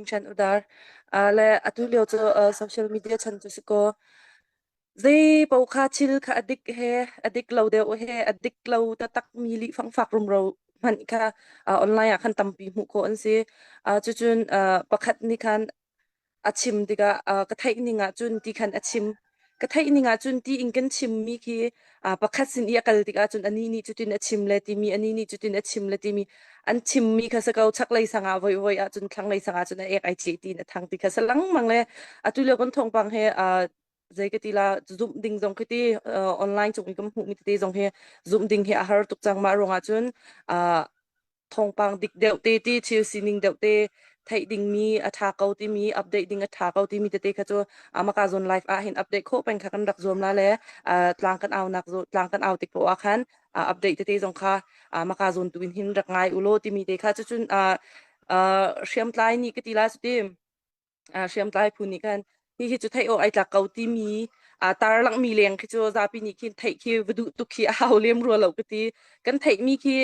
hringhran Udar. Le atu lio cu social media chan cu si kaw zei paoh kha thil kha a dik he a dik lo deuh he a dik lo taktak mi lih fangfak rumro hmanh kha online ah khan tampi hmuh khawh an si. Cucun pakhat nih khan a chim tikah ka theih ning ahcun ti khan a chim. Ka theih ning ahcun ti in kan chimmi khi pakhat sin i a kal tikah cun anih nih cutin a chim le timi anih nih cutin a chim le timi an chimmi kha si ko chaklei sang ah voi voi ahcun thlanglei sang ahcun a ek ai ceh tiin a thang ti kha si lengmang le atu lio kan thawngpang he zei ka ti la zumh ding zong khi ti online cung i kan hmuhmi tete zong hi zumh ding hi a har tuk cang mah ruangah cun thawngpang dik deuh te ti thil sining deuh te theih dingmi a ṭha ko timi update ding a ṭha ko timi tete kha cu maka zawn live ah hin update khawh peng kha kan rak zuam la le tlang kan au nak tlang kan au tik poah ah khan update tete zong kha maka zawn tu in hin rak ngai ulaw timi te kha cucun hriamtlai nih ka ti la cu ti hriamtlai phu nih khan hihi cu theih awk ai tlak ko timi tarlanghmi leng khi cu zapi nih khin theih khi va duh tuk khi a hau lem rua lo ka ti. Kan theihmi khi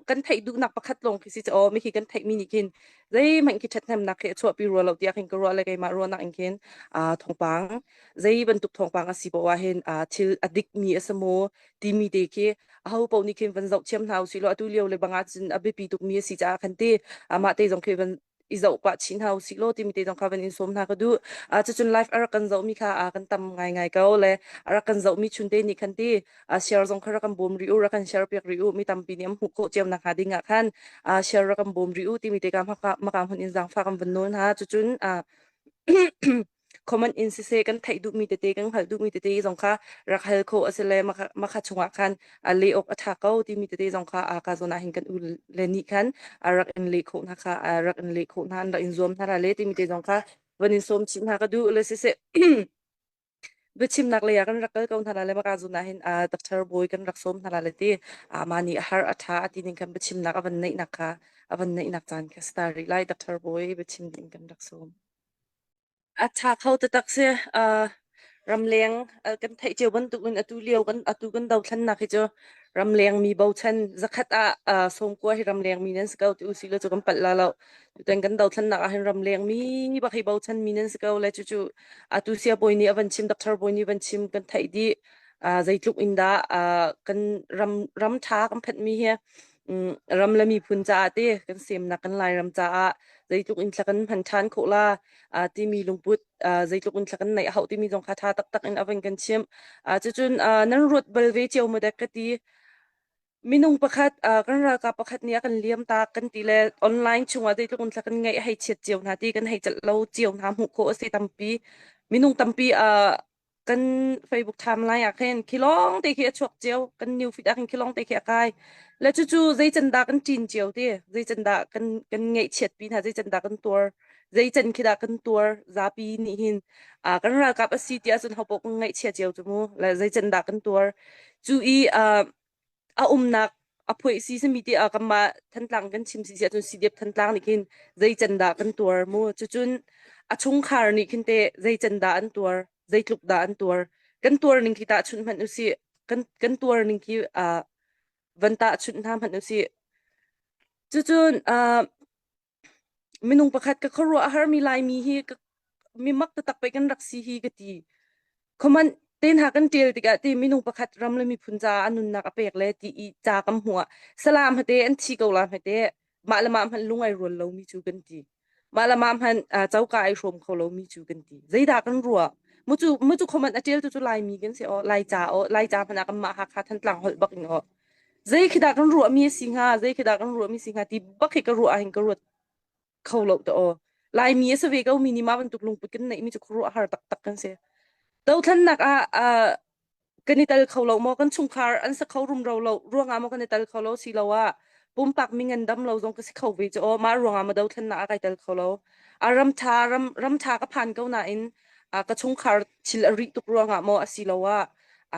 kan theih duhnak pakhat lawng khi si cu aw mi khi kan theihmi nih khin zeihmanh khi ṭhathnemnak khi a chuahpi rua lo tiah khin ka ruah le keimah ruahnak in khin thawngpang zei bantuk thawngpang a si poah ah hin thil a dikmi a si maw timi te khi aho paoh nih khin van zoh thiam hna usih law atu lio le bang ah cun a biapi tukmi a si caah khan ti amah te zong khi van i zoh pah chih hna usih law timi te zong kha van in sawm hna ka duh. Cucun live a rak kan zohmi kha kan tam ngaingai ko le a rak kan zohmi chunte nih khan ti share zong kha rak kan bawm rih u, rak kan share piak rih u, mi tampi nih an hmuh khawh cio nak hnga ding ah khan share rak kan bawm rih u timi te ka maka hun in zaangfah kan van nawl hna. Cucun Comment in siseh kan theih duhmi tete kan hngalh duhmi tete zong kha rak hal khawh a si le makha chungah khan a leh awk a ṭha ko timi tete zong kha aa ka zawn ah hin kan u le nih khan a rak in leh khawh hna kha a rak in leh khawh hna an rak in zuam hna la le timi te zong kha van in sawm chih hna ka duh le siseh biachimnak lei ah kan rak kal ko hna la le maka zawn ah hin Dr. Bawi kan rak sawm hna la le ti mah nih a har a ṭha a ti ning khan biachimnak a van neihnak kha a van neihnak caan kha star rih lai Dr. Bawi biachim ding kan rak sawm. A ṭha kho taktak si. Ramleng kan theih cio bantukin atu lio kan atu kan dothlennak hi cu ramleng mi bochan zakhat ah sawmkua hi ramleng mi nan si ko ti usih law cu kan palh la lo. Tutan kan dothlennak ah hin ramleng mi bak hi bochan mi nan si ko le cucu atu siabawi nih a van chim, Doctor Bawi nih van chim kan theih dih. Zeitluk in dah kan ram ram ṭha kan phanhmi hi ram le miphun caah te kan semnak kan Lairam caah zeitluk in thla kan hman ṭhan khawh la timi lungput zeitluk in thla kan neih a hauh timi zong kha ṭha taktak in a van kan chimh. Cucun nan ruat bal ve cio maw dek ka ti. Minung pakhat kan ralkap pakhat nih a kan liam tak kan ti le online chungah zeitluk in thla kan ngeih a hei chiat cio hna ti kan hei celh lo cio hna hmuh khawh a si tampi. Minung tampi kan Facebook timeline ah khin khi lawng te khi a chuak cio kan new feed ah khin khi lawng te khi a kai le cucu zei can dah kan ṭin cio ti zei can dah kan kan ngaihchiat pi hna zei can dah kan tuar zei can khi dah kan tuar zapi nih hin kan ralkap a si ti ahcun hopoh kan ngaihchia cio cu mu le zei can dah kan tuar cu i a umnak a phuai si simi ti ah kanmah Thantlang kan chim si si ahcun CDF Thantlang nih khin zei can dah kan tuar mu cucun a chungkhar nih khin teh zei can dah an tuar zeitluk dah an tuar kan tuar ning khi tahchunh hmanh usih kan kan tuar ning khi van tahchunh hna hmanh usih cucun minung pakhat ka khuaruah a harmi Laimi hi ka mi mak taktak pei kan rak si hi ka ti. Comment te hna kan ṭial tikah ti minung pakhat ram le miphun caah a nunnak a pek le ti i ca kan hmuh ah salam hate an thi ko la hmete mah le mah hmanh lung ai rual lomi cu kan ti. Mah le mah hmanh coka ai hrawm kho lomi cu kan ti. Zeidah kan ruah? Mucu mucu comment a ṭial tu cu Laimi kan si aw Laica aw Laica hmanh ah kanmah Hakha Thantlang holh bak in aw zei khi dah kan ruahmi a si hnga zei khi dah kan ruahmi si hnga ti bak hi ka ruah ah hin ka ruat kho lo ta aw Laimi a si ve ko mi nih mah bantuk lungput kan neihmi cu khuaruah har taktak kan si dothlennak ah kan i tel kho lo maw kan chungkhar an si kho rumro lo ruangah maw kan i tel kho lo si lo ah pumpak mi ngandam lo zong ka si kho ve cu aw mah ruangah maw dothlennak ah kai tel kho lo a ram tha ram ram tha ka phan ko nain ka chungkhar thil a rih tuk ruangah maw a si lo ah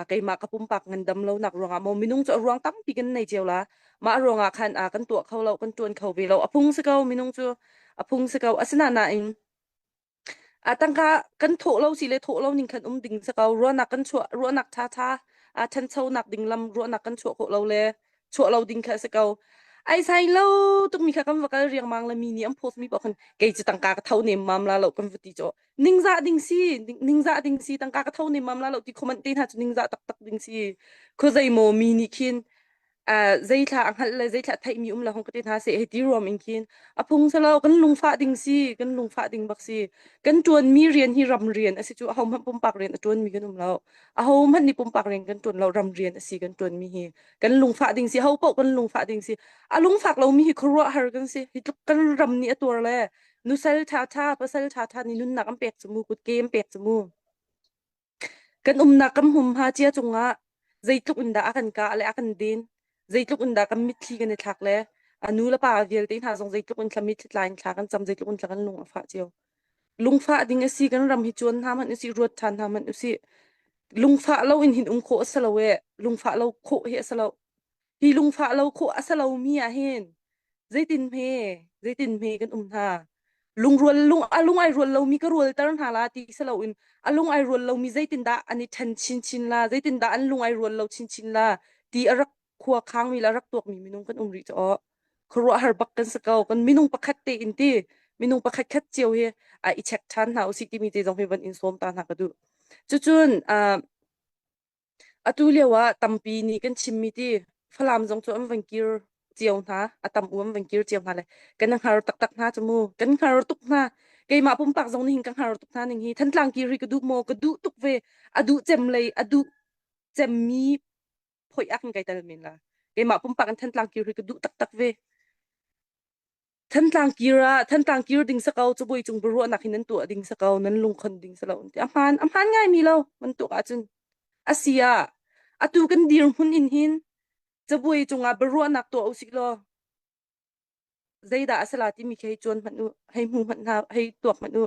keimah ka pumpak ngandam lonak ruangah maw minung cu a ruang tampi kan nei cio la mah ruangah khan kan tuah kho lo kan tuan kho ve lo a phung si ko minung cu a phung si ko asinain a tangka kan thawh lo si le thawh lo ning khan um ding si ko ruahnak kan chuah ruahnak tha tha a thanchonak ding lam ruahnak kan chuah khawh lo le chuah lo ding kha si ko. Ai sai lo tukmi kha kan va kal riangmang le mi nih an post mi paoh khan kei cu tangka ka tho nem mam la lo kan va ti caw. Ningzah ding si, ningzah ding si, tangka ka tho nem mam la lo ti comment te hna cu ningzah taktak ding si. Khuazei maw mi nih khin zeithla a hngalh le zeithla a theihmi um le hong ka te hna seh hei ti ruam in khin a phung selo kan lungfah ding si kan lungfah ding bak si kan ṭuanmi rian hi ram rian a si cu aho hmanh pumpak rian a ṭuanmi kan um lo aho hmanh nih pumpak rian kan ṭuan lo ram rian a si kan ṭuanmi hi kan lungfah ding si ho paoh kan lungfah ding si a lungfak lomi hi khuaruahhar kan si hi tluk kan ram nih a tuar le nusal ṭha ṭha pasal ṭha ṭha nih nunnak an pek cu mu kutke an pek cu mu Kan umnak kan hmunhma cia cungah zeitluk in dah a kan kah le a kan den, zeitluk in dah kan mitthli kan i thlak le a nu le pa vialte hna zong zeitluk in thla mitthli tla in thla kan cam, zeitluk in thla kan lung a fah cio. Lungfah ding a si, kan ram hi cuan hna hmanh usih, ruat ṭhan hna hmanh usih. Lungfah lo in hin um khawh a si lo e, lungfah lo khawh hi a si lo. Hi lungfah lo khawh a si lomi ah hin zeitin hme, zeitin hme kan um hna. Lungrual lung a lung ai rual lomi ka rualter hna la ti si loin a lung ai rual lomi zeitindah an i ṭhen chinchin la, zeitindah an lung ai rual lo chinchin la ti a rak khua khangmi le a rak tuakmi minung kan um rih cu aw. Khuaruahhar bak kan si ko. Kan minung pakhat te in ti minung pakhat khat cio hi a i check ṭhan hna usih timi te zong hi van in sawm ta hna ka duh. Cucun Atu lio ah tampi nih kan chimmi ti Falam zong cu an van kir cio hna, a tam u an van kir cio hna le kan hngar taktak hna cu mu. Kan hngar tuk hna. Keimah pumpak zong nih hin ka hngar tuk hna ning hi. Thantlang kir hi ka duh maw? Ka duh tuk ve. A duh cem lei, a duh cemmi phoih ah kan kai tel men la. Keimah pumpak in Thantlang kir hi ka duh taktak ve. Thantlang kir ah Thantlang kir ding si ko cabuai cung biaruahnak hi nan tuah ding si ko nan lungkhon ding si lo an ti. A hmaan a hmaan ngaimi lo bantuk ahcun a si ah atu kan dirhmun in hin cabuai cungah biaruahnak tuah usih law zeidah a si la timi khi hei cuan hmanh u hei hmu hmanh hna hei tuak hmanh u.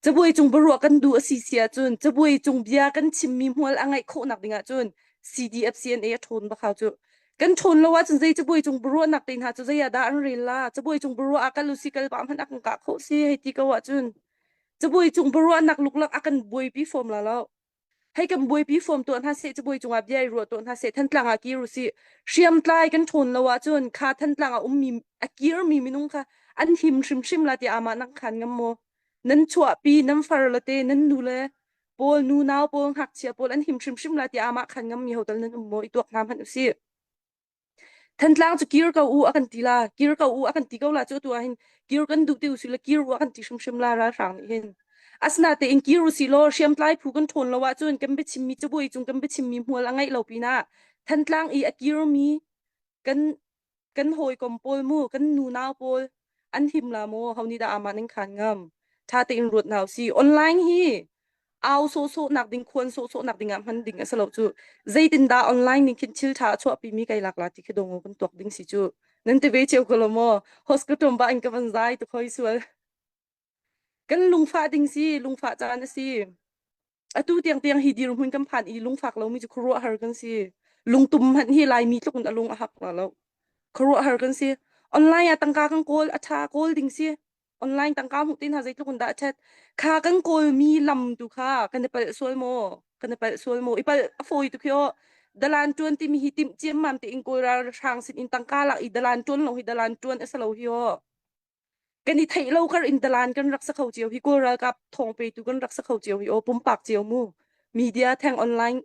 Cabuai cung biaruah kan duh a si si ahcun cabuai cung bia kan chimmi hmual a ngeih khawhnak ding ahcun CDF CNA a ṭhawn bak hau cu. Kan ṭhawn lo ahcun zei cabuai cung biaruahnak te hna cu zei ah dah an rel la? Cabuai cung biaruah ah kal usih kal pah hmanh a kan kah khawh si hei ti ko ahcun cabuai cung biaruahnak luklak a kan buaipi fom la lo. Hei kan buaipi fom tuah hna seh, cabuai cungah bia i ruah tuah hna seh, Thantlang ah kir usih. Hriamtlai kan ṭhawn lo ahcun kha Thantlang ah ummi a kirmi minung kha an him hrimhrim la tiah amah nak khan ngam maw? Nan chuahpi, nan far le te, nan nu le pawl, nu nau pawl, ngakchia pawl an him hrimhrim la tiah amah khan ngammi hotel nan um maw? I tuak hna hmanh usih. Thantlang cu kir ko u a kan ti la, kir ko u a kan ti ko la cu atu ah hin kir kan duh ti usih le kir u a kan ti hrimhrim la ralhrang nih hin. Asinatein kir usih law hriamtlai phu kan ṭhawn lo ahcun kan biachimmi cabuai cung kan biachimmi hmual a ngeih lo pinah Thantlang i a kirmi kan kan hawikom pawl mu kan nunau pawl an him la maw ho nih dah amah ning khan ngam ṭha tein ruat hna usih online hi au sawhsawh nak ding khuan sawhsawh nak ding ah hman ding a si lo cu zeitindah online ning khin thil ṭha a chuahpi mi kai lak la ti khi dong kan tuak ding si cu nan ti ve cio ko lo maw hospital ba in ka van zai tu khoi sual kan lungfah ding si lungfah caan a si atu tiang tiang hi dirhmun kan phan i lungfak lomi cu khuaruahhar kan si lungtum hmanh hi laimi tluk in a lung a hak la lo khuaruahhar kan si online ah tangka kan kawl a ṭha kawl ding si online tangka hmuh te hna zeitluk in dah a ṭhat kha kan kawlmi lam tu kha kan i palh sual maw kan i palh sual maw i palh a fawi tu khi aw dalan ṭuan timi hi timh ciammam tein kawl ralhrang sin in tangka lak i dalan ṭuan lo hi dalan ṭuan a si lo hi aw kan i theih lo kar in dalan kan rak sa kho cio hi kawl ralkap thawng petu kan rak sa kho cio hi aw pumpak cio mu media theng online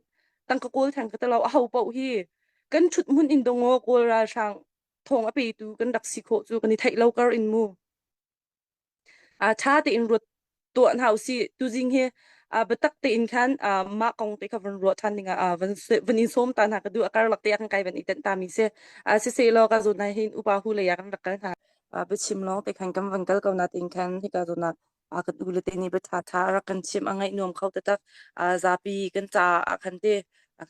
tangka kawl theng ka talo a ho paoh hi kan ṭhut hmun in dongaw kawl ralhrang thawng a petu kan rak si khawh cu kan i theih lo kar in mu a ṭha tein ruat tuah hna usih tuzing hi biatak tein khan mah kong te kha van ruah ṭhan ding ah van van in sawm ta hna ka duh a karlak te ah kan kai van i tenh ta mi si siseh law ka zawn ah hin upa hu lei ah kan rak kal hna biachim lawng te khan kan van kal ko na tin khan hika zawn ah kan u le te nih bia ṭha ṭha rak kan chim a ngaih nuam kho taktak zapi kan ca ah khan te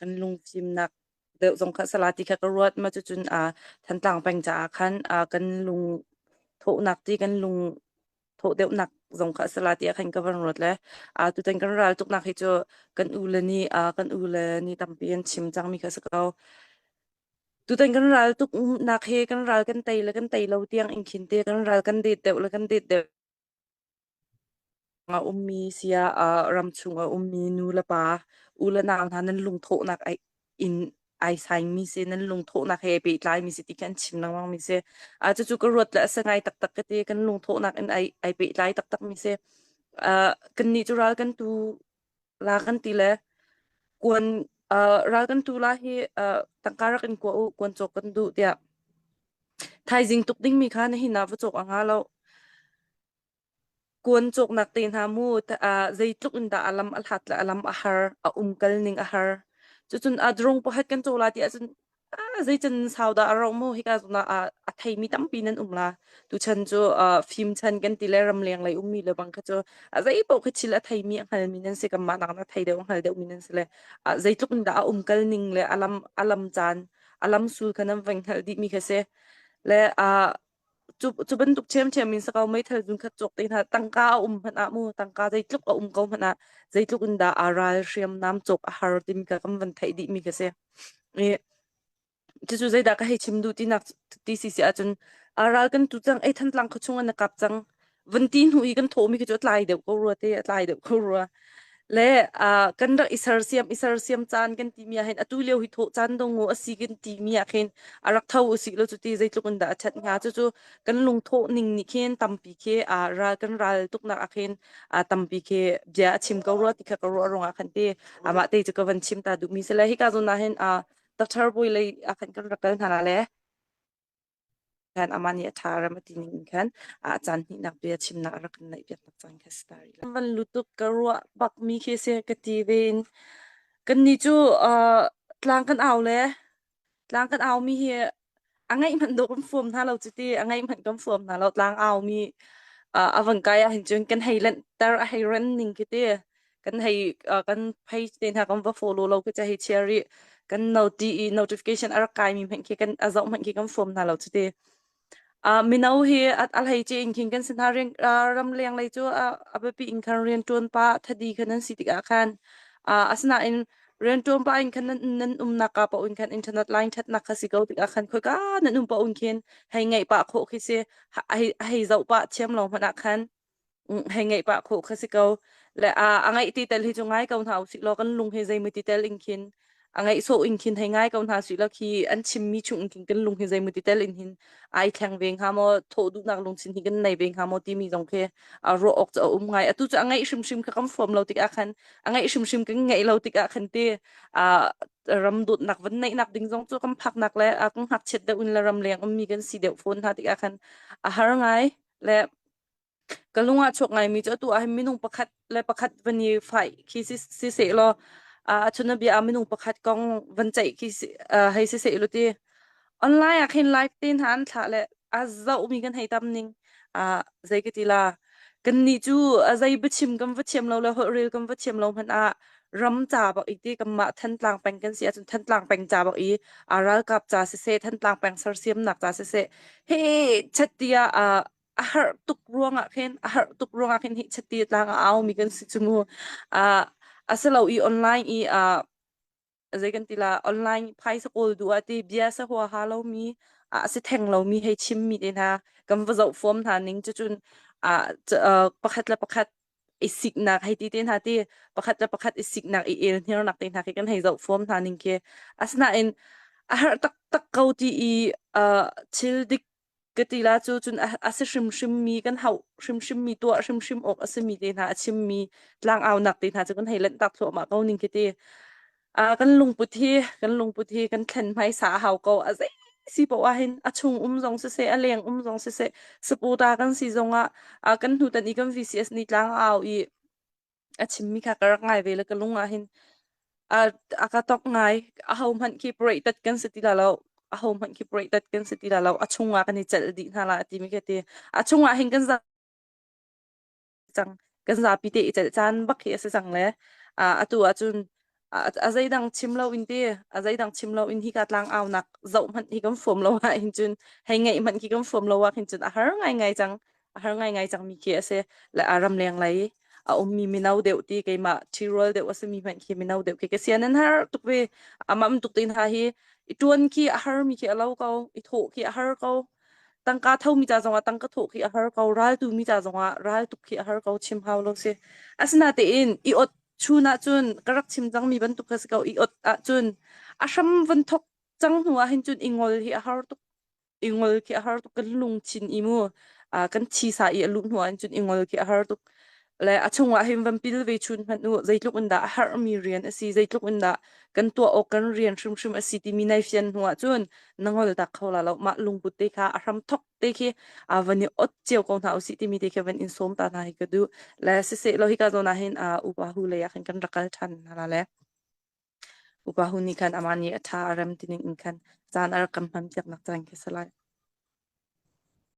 kan lungfimnak deuh zong kha sala ti kha ka ruat ma cucun Thantlang peng caah khan kan lung thawhnak ti kan lung thawh deuhnak zong kha sala ti ah khan ka van ruat le tutan kan ral tuknak hi cu kan u le nih kan u le nih tampi an chim cangmi kha si ko. Tutan kan ral tuknak hi kan ral kan tei le kan tei lo tiang in khin te kan ral kan det deuh le kan det deuh a ummi siah ramchung a ummi nu le pa u le nau hna nan lungthawhnak in ai sai mi si, nan lungthawhnak he pehtlai mi si ti khan chim lengmang mi si. A cucu ka ruat le a si ngai taktak ka ti. Kan lungthawhnak in ai pehtlai taktak mi si. Kannih cu ral kan tu la kan ti le kuan ral kan tu la hi tangka rak in kua u, kuan cawk kan duh tiah thaizing tuk ding mi kha na hin ah va cawk a nga lo. Kuan cawknak te hna mu zeitluk in dah a lam a hlat le a lam a har, a umkal ning a har. Cucun a drone pakhat kan caw la ti ahcun zeican sau dah a rauh mu hika zawn ah a theimi tampi nan um la. Tuchan cu fim chan kan ti le ramleng lei ummi le bang kha cu a zei paoh khi thil a theimi a hngalmi nan si, kanmah nak na thei deuh a hngal deuhmi nan si le zeitluk in dah a umkal ning le a lam caan a lam sul kha nan van hngalh dihmi kha si. Le cu bantuk ṭhiamṭhiam in si ko, meithal zun khat cawk te hna tangka a um hmanh ah mu, tangka zeitluk a um ko hmanh ah zeitluk in dah aa ral hriamnam cawk a har timi kha kan van theih dihmi kha si. I cucu zeidah ka hei chim duh tinak ti si si ahcun aa ral kan tu cang, ei Thantlang khuachung an kap cang van ti hnu i kan thawhmi khi cu a tlai deuh ko rua te, a tlai deuh ko rua. Le kan rak i sersiam caan kan timi ah hin atu lio hi thawh caan dong a si kan timi ah khin a rak tho usih law cuti zeitluk in dah a ṭhat hnga. Cucu kan lungthawh ning nih khin tampi khi ral kan ral tuknak ah khin tampi khi bia a chim ko rua ti kha ka ruah ruangah khan ti amah te cu ka van chim ta duhmi si le hika zawn ah hin Dr. Bui lei ah khan kan rak kal hna la le khan amah nih a ṭha rem a ti ning in khan a caan hnihnak bia chimnak a rak kan neih piak tak cang kha si ta rih. Van lutuk ka ruah bak mi khi si ka ti ve in kannih cu tlang kan au le tlang kan au mi hi a ngaih hmanh dawh kan fuam hna lo cuti a ngaih hmanh kan fuam hna lo. Tlang au mi a van kai ah hin cun kan hei lanhter a hei ren ning khi ti kan hei kan page te hna kan va follow lo khi ca hei chia rih kan noti i notification a rak kai mi hmanh khi kan a zoh hmanh khi kan fuam hna lo cuti. Mino hi a hlei ce in khin kan si hna. Rian ramleng lei cu a biapi in khan rian ṭuan pa thadi khan nan si tikah khan asinain rian ṭuan pa in khan nan nan umnak ka paoh in khan internet line ṭhatnak kha si ko tikah khan khoika nan um paoh in khin hei ngaih pah khawh khi si, hei hei zoh pah thiam lo hmanh ah khan hei ngeih pah khawh kha si ko. Le a ngeih ti tel hi cu ngai ko hna usih law kan lung hi zeimaw ti tel in khin a ngeih sawh in khin hei ngai ko hna sih law khi an chimmi chung in khin kan lung hi zeimaw ti tel in hin ai thleng ve hnga maw, thawh duhnak lungthin hi kan nei ve hnga maw timi zong khi a ruah awk cu a um ngai. Atu cu a ngeih hrimhrim kha kan fuam lo tikah khan, a ngeih hrimhrim kan ngeih lo tikah khan ti a ram dawtnak van neihnak ding zong cu kan phaknak le a kan ngakchiat deuh in le ram leng ummi kan si deuh fawn hna tikah khan a har ngai. Le ka lung ah chuak ngaimi cu atu ah hin minung pakhat le pakhat van i fight khi si seh law a chunabia ah minung pakhat kong van ceih khi hei si seh law ti online ah khin live te hna an thlah le a zohmi kan hei tam ning zei ka ti la, kannih cu a zei biachim kan va thiam lo le holh rel kan va thiam lo hmanh ah ram ca bak i ti kanmah Thantlang peng kan si ahcun Thantlang peng ca bak i a ralkap ca siseh, Thantlang peng sersiamnak ca siseh he chat tiah a harh tuk ruangah khin a harh tuk ruangah khin hi chati tlang a au mi kan si chu mu. A si lo i online i zei kan ti la, online phaisa kawl duh ah ti bia sa hua ha lo mi a si theng lo mi hei chim mi te hna kan va zoh fuam hna ning cucun a pakhat le pakhat i siknak hei ti te hna ti pakhat le pakhat i siknak i el hnirnak te hna khi kan hei zoh fuam hna ning khi. Asinain a harh taktak ko ti i thil dik ka ti la cu cun a si hrimhrim mi kan hauh hrimhrim mi, tuah hrimhrim awk a simi te hna a chimmi tlangaunak te hna cu kan hei lanhtak thluahmah ko ning khi ti. Kan lungput hi kan thlen hmaisa a hau ko. A zei si poah ah hin a chung um zong siseh, a leng um zong siseh, supporter kan si zongah kan hnutan i kan VCS ni tlang au i a chimmi kha ka rak ngai ve le ka lung ah hin a ka tok ngai. Aho hmanh khi parade tat kan si ti la lo, aho hmanh khi parade tat kan si ti la lo, a chung ah kan i celh dih hna la timi ka ti. A chung ah hin kan za cang, kan zapi te i celh caan bak hi a si cang le atu ahcun a zeidang chim lo in ti a zeidang chim lo in hi ka tlang au nak zoh hmanh hi kan fuam lo ah hin cun hei ngeih hmanh khi kan fuam lo ah hin cun a har ngai ngai cang, a har ngai ngai cang mi khi a si. Le a ram leng lei a ummi mino deuh ti keimah ṭhirual deuh a simi hmanh khi mino deuh khi ka sian an har tuk ve. Amam tuk te hna hi i ṭuan khi a har mi khi a lo ko, i thawh khi a har ko, tangka tho mi ca zongah tangka thawh khi a har ko, ral tu mi ca zongah ral tuk khi a har ko, chim hau lo si. Asinatein i ot Chun ah cun ka rak chim cangmi bantuk kha si ko i ot ahcun a hram van thok cang hnu ah hin cun i ngol hi a har tuk. I ngol khi a har tuk kan lungthin i mu kan thisa i a luh hnu ah cun i ngol khi a har tuk. Le a chungah hin van pil ve chun hmanh u zeitluk in dah a harmi rian a si zeitluk in dah kan tuah awk kan rian hrimhrim a si timi nai fian hnu ah cun na ngol tak kho la lo mah lungput te kha a hram thok te khi a van i ot cio ko hna usih timi te khi van in sawm ta hna hi ka duh le siseh lo hika zawn ah hin upa hu lei ah khan kan rak kal ṭhan hna la le upa hu nih khan amah nih a ṭha a rem tining in khan caan a rak kan hman piak nak caan khi si lai.